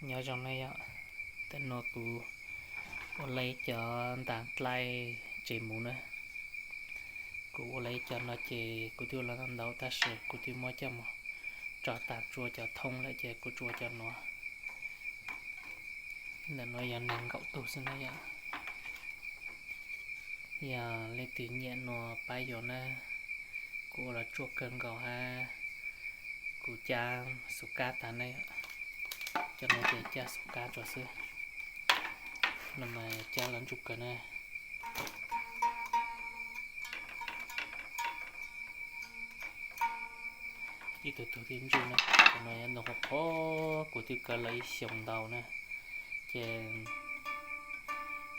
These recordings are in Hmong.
Nyob zoo na yom, tam no kuv ua lawm ib co ntas dlaij tsev mus na. Kuv ua lawm ib co no ces kuv twb ua los ntau ntau tab sis kuv twb muab coj mus tso tas tsuas cov thoob lawm ces kuv tsuas cov no. Ntawm no yog nees nkaum tug xwb na yom. Yog leej twg nyiam no pab yuav na, kuv ua los tsuaj kawg nkaus hab. Kuv cab xub kab tag ne, cov no ces cab xub kab tso xwb, no mas cab los ntsuj kawg na. Ib tug tug thiaj ntsuj na. Tam no yog ntoo qhuav qhuav, kuv twb kaw los ib xyoos ntau na, ces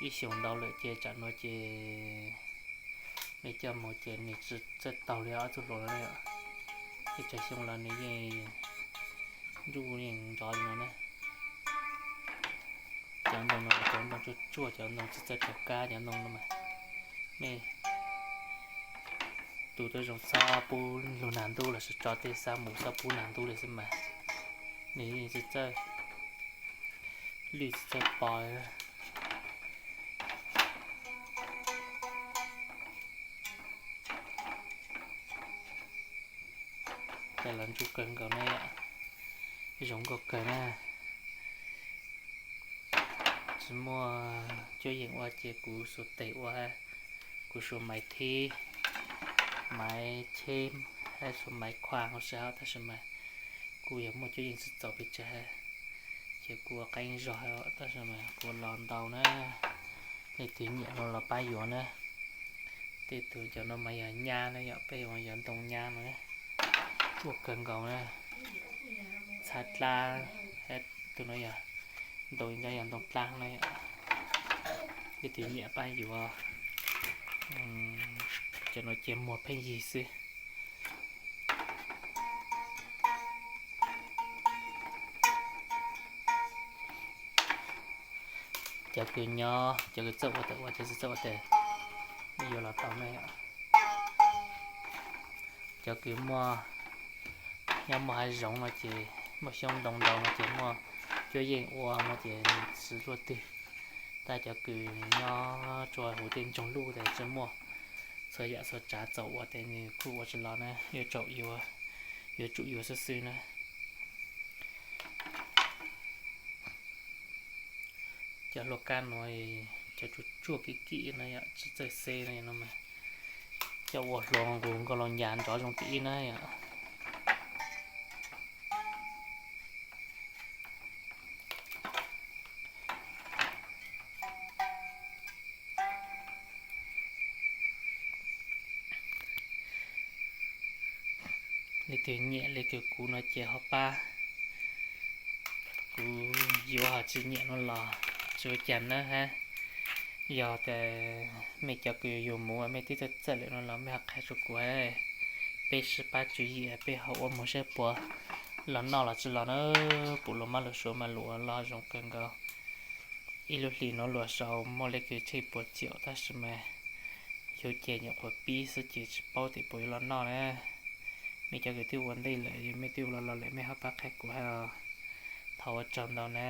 ib xyoos ntau lawm ces tsam no ces nej coj mus ces nws tsis txawj taug li ob tug hluas no na yom. Ces tsawg xyoo los nws yeej ntsuj yeej nrov li no na. Cov ntoo no cov ntoo tsuaj tsuaj, cov ntoo tsis txawj raug kab cov ntoo no mas, nej tus tuaj zoo txhob pub lug nag ntub lossis tso tej xab mus txhob pub nag ntub li xwb mas, nws yeej tsis txawj lwj tsis txawj pov. Cab los ntsuj kawg nkaus na yom, zoo nkauj kawg na. Tsis muaj cuab yeej ua ces kuv xuas tes ua, kuv xuas maiv thib, maiv cheb, hab xuas maiv khuam ua si hab, tab sis mas kuv yog muaj cuab yeej tsis txaus pes tsawg, ces kuv ua qeeb zog tab sis mas kuv los ntau na. Leej twg nyiam no los pab yuav na. Tej tug cov no mas yog nyab na yom, peb hu yog ntoo nyab no, tsuaj kawg nkaus na. Txhab dlab, tus no yog ntoo, yog ntoo dlab na. Leej twg nyiam pab yuav, cov no ces muag pheej yig xwb. Cov kws nyob, cov kws txawj ua tes ua, cov tsis txawj ua tes yuav los tau ne. Cov kws muaj, nyob muaj hav zoov no ces, muaj xyoob ntoo ntau no ces muaj cuab yeej ua no ces nws tsis luaj twg. Tab cov kws nyob rua huv tej ntsoog luj tes tsis muaj txhua yam txhua tsav txaus ua tes nws kuj ua tsis los na, yuav tsum yuav, yuav tsum yuav xwb xwb na. Cov hlua kab no, cov tsuj tsuaj kim kim no yom, tsis txawj xeb no mas, coj ua hlua nqus nkaus los ncas nrov zoo tim ib na yom. Leej twg nyiam li kws kuv no ces ho pab kuv yuav, ho tsis nyiam no los tsis ua cas nawb hab. Yog tas mej cov kws yug mus mej twb txawj txawj lawm no los mej ho qha rua kuv hab, peb sib pab tswv yim peb ho ua moog saib puas los noj los tsis los na, puas luas mab luas suav mas luas los zoo kawg nkaus. Ib lub hlis no luas sau muaj leej twg tsheej puas caum tab sis mas yug ces nyuam qhuav pib xwb ces tsis paub tias puas yuav los noj na. Mej cov kws twb ua ntej lawm, mej twb ua los los lawm mej ho pab qha kuv hab. Thov ua tsaug ntau na.